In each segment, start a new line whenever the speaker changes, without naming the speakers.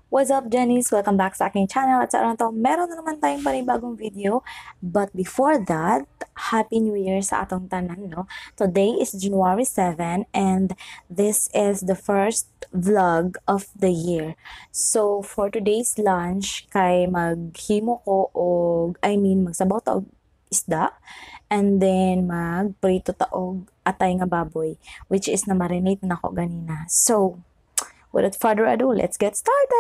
What's up, Jennies? Welcome back sa aking channel. At sa araw na to, meron na naman tayong panibagong video. But before that, Happy New Year sa atong tanan, no? Today is January 7 and this is the first vlog of the year. So, for today's lunch, kay maghimo ko og, I mean, magsabaw ta og isda and then magprito ta og atay nga baboy, which is na marinate na ko ganina. So, without further ado, let's get started!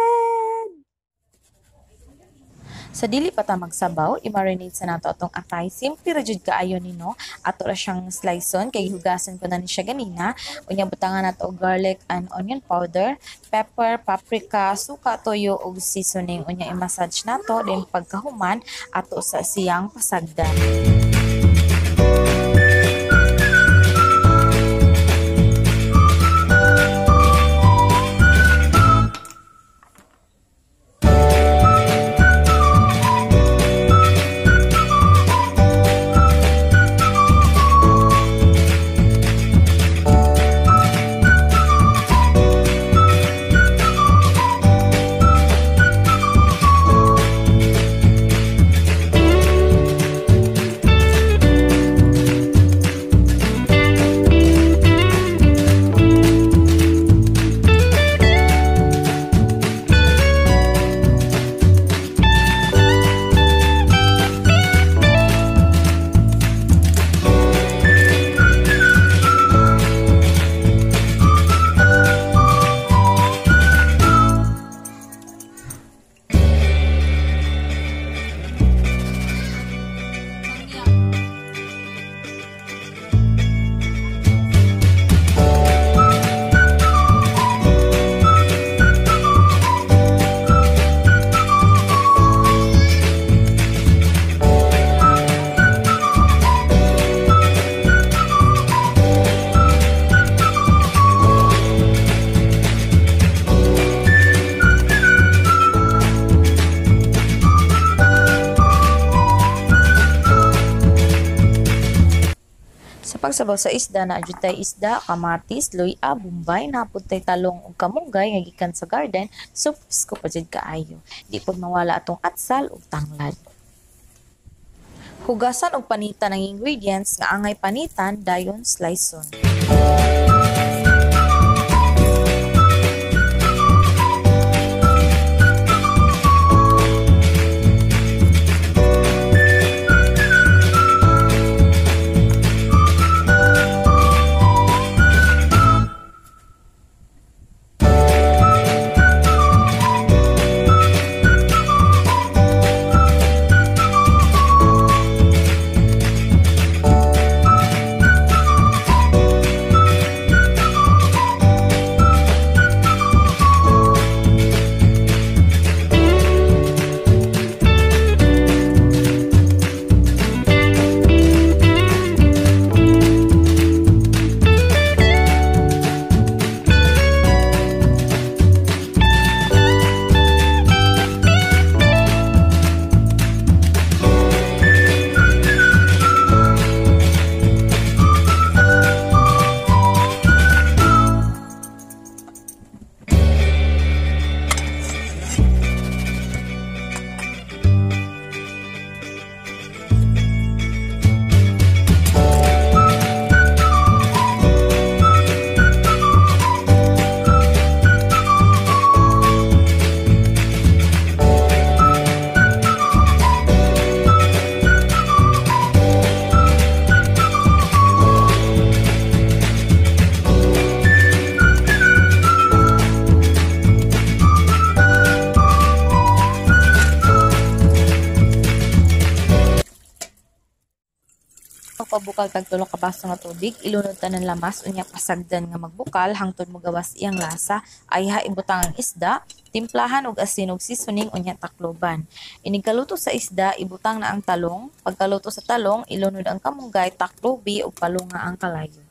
Sa dili pa ta magsabaw, i-marinate sa nato atong atay. Simple ra jud kaayo ni, no. Ato ra siyang sliceon kay gihugasan ko na ni siya ganina. Unya butangan nato og garlic and onion powder, pepper, paprika, suka, toyo ug seasoning. Unya i-massage nato, then pagkahuman ato sa siyang pasagdan. Sa pagsabaw sa isda, naa jud tay isda, kamatis, luya, bombay, naa pud tay talong ug kamunggay nga gikan sa garden, so presko pa jud kaayo. Di pud mawala atong atsal ug tanglad. Hugasan og panitan ang ingredients nga angay panitan, dayon sliceon. Pabukal tag tulo ka baso nga tubig, ilunod tanan lamas unya pasagdan nga magbukal hangtod mogawas iyang lasa. Ayha ibutang ang isda, timplahan og asin ug seasoning unya takloban. Inig kaluto sa isda, ibutang na ang talong. Pagkaluto sa talong, ilunod ang kamunggay, taklobi ug palunga ang kalayo.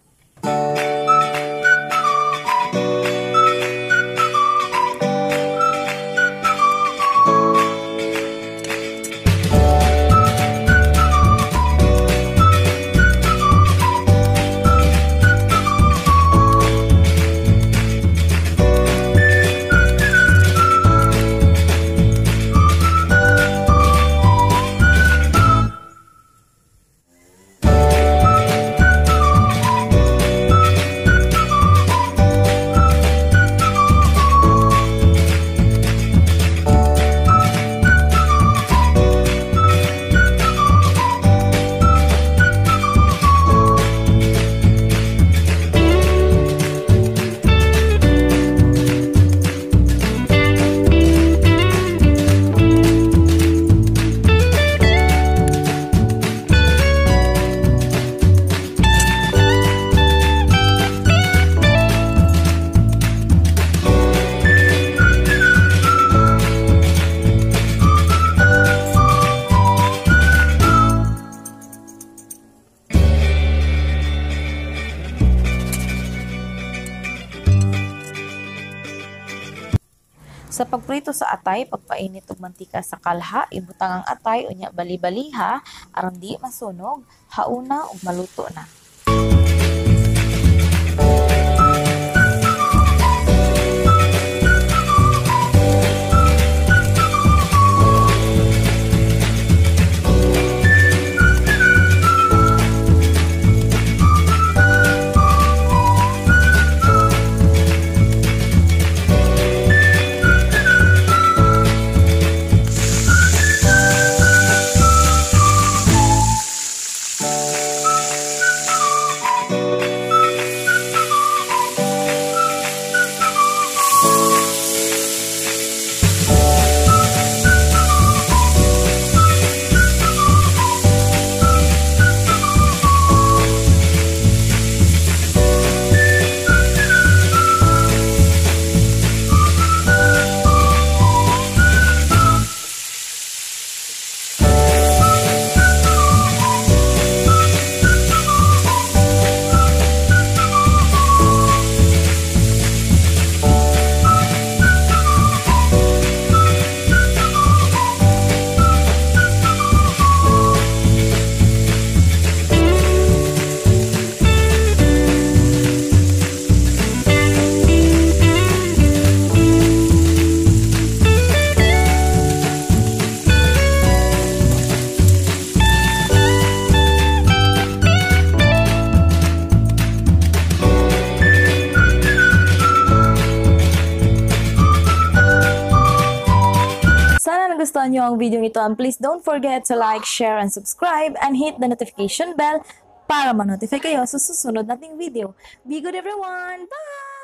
Sa pagprito sa atay, pagpainit og mantika sa kalha, ibutang ang atay unya bali-baliha aron di masunog, hauna ug maluto na. Sana nagustuhan nyo ang video ito and please don't forget to like, share, and subscribe and hit the notification bell para ma-notify kayo sa susunod nating video. Be good, everyone! Bye!